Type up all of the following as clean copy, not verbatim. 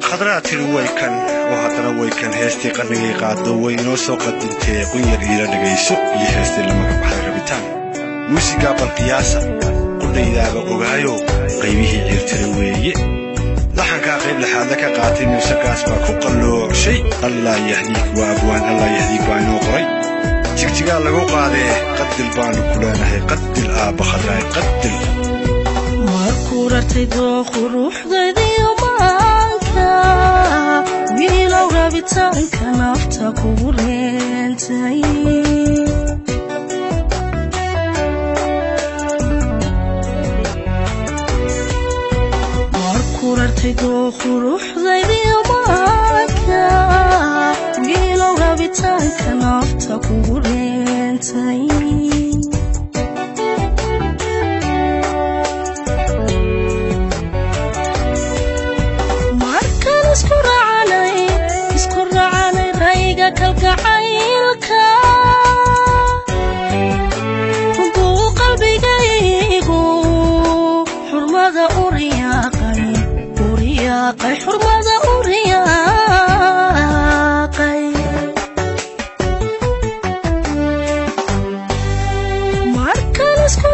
Khadraa tiri way kan oo haddana way kan heestii qarnigay qaado way inoo soo qadintee qunyar iila dhegayso iyo heestii la magac baxay Rabitaan. Muusigaa balqiyaasa qudhaydaaba ogaayo qaybihii ciirtira weeye. Laxankaa qayb lixaadla ka qaatay Muuse Gaas baa ku qalloocshay. Allaa yahdiik waa abwaan, allaa yahdiik baa inoo qoray. Jigjigaa lagu qaadee qadil baanu ku leenahay, qadil aabba Khadraay qadil. Markuu rartay dooqu ruuxdaydiyo maanka, wiilow rabitaanka nafta kugu reentay. Markuu rartay dooqu ruuxdaydiyo maanka, wiilow rabitaanka nafta kugu reentay. Markaan isku racanay rayga kalgacaylka, runbuu qalbigaygu xurmada u riyaaqay, u riyaaqay, xurmada u riyaaqay. Markaan isku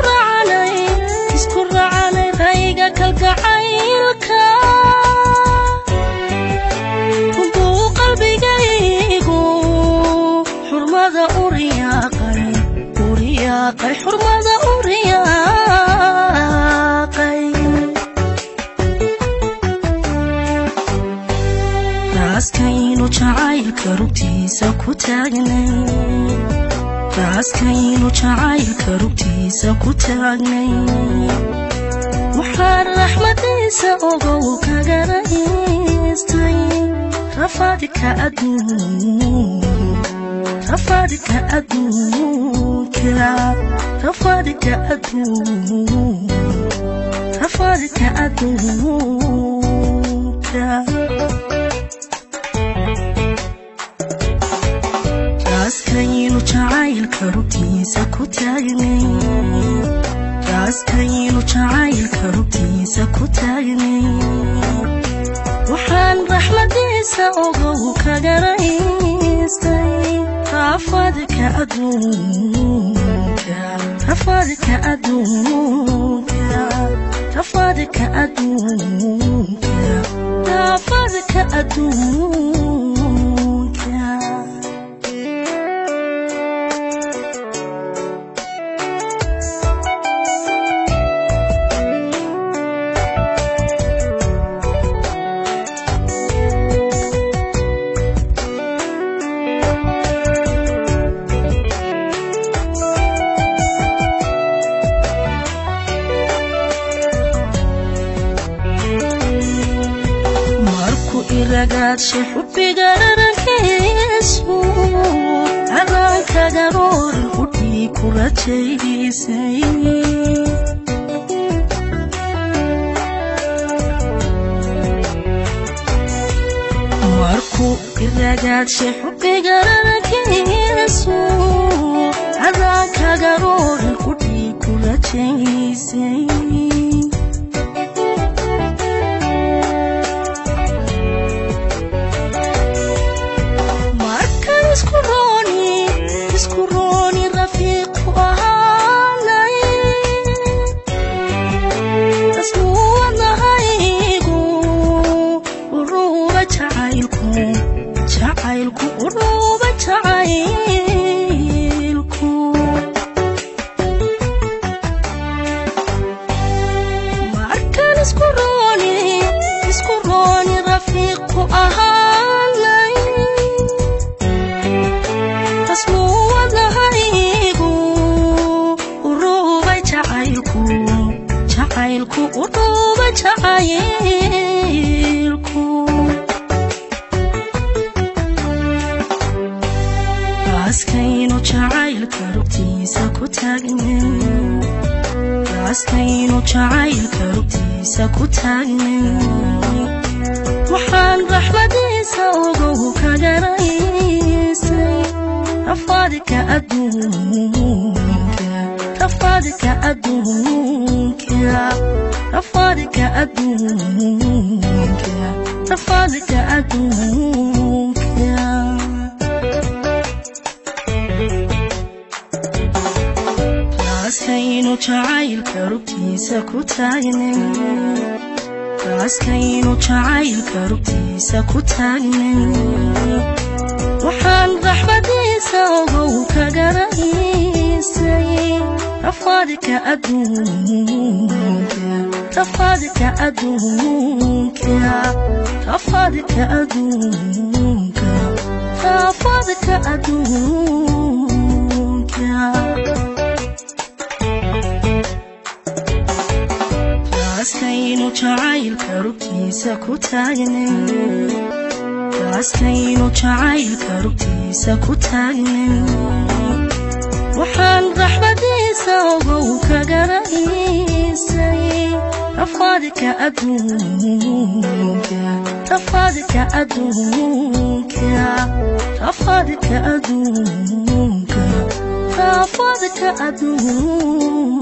racanay rayga kalgacaylka, runbuu qalbigaygu xurmada u riyaaqay, u riyaaqay, xurmada u riyaaqay. Raaskaynu jacaylka rugtiisa ku taagnay, raaskaynu jacaylka rugtiisa ku taagnay, waxaan raxmadiisa ogow kaga raystay rafaadka adduun, rafaadka adduunka, rafaadka adduun, rafaadka adduunka. Raaskaynu jacaylka rugtiisa ku taagnay, raaskaynu jacaylka rugtiisa ku taagnay, waxaan raxmadiisa ogow kaga raystay rafaadka adduunka, rafaadka adduunka, rafaadka adduunka, rafaadka adduunka. Markuu iragaadshay xubbiga dharankiisu, cadaankaga roorin qudhii ku rajaysay. Markuu iragaadshay xubbiga dharankiisu, cadaankaga roorin qudhii ku rajaysay. Markaan isku rooni rafiiqu ahaanay, asmuwadnahaygu uruuba jacaylku, jacaylku uruuba jacaylku. Markaan isku rooni rafiiqu ahaanay, asmuwadnahaygu uruuba jacaylku, jacaylku uruuba jacaylku. Raaskaynu jacaylka rugtiisa ku taagnay, raaskaynu jacaylka rugtiisa ku taagnay, waxaan raxmadiisa ogow kaga raystay rafaadka adduunka, rafaadka. Rafaadka adduunka, rafaadka adduunka, rafaadka adduunka. Raaskaynu jacaylka rugtiisa ku taagnay, raaskaynu jacaylka rugtiisa ku taagnay, waxaan raxmadiisa ogow kagaraysay. Rafaadka adduunka, rafaadka adduunka, rafaadka adduunka, rafaadka adduunka. Raaskaynu jacaylka rugtiisa ku taagnay, raaskaynu jacaylka rugtiisa ku taagnay, waxaan raxmadiisa ogow kagaraysay. Rafaadka adduunka, rafaadka adduunka, rafaadka adduunka, rafaadka adduunka.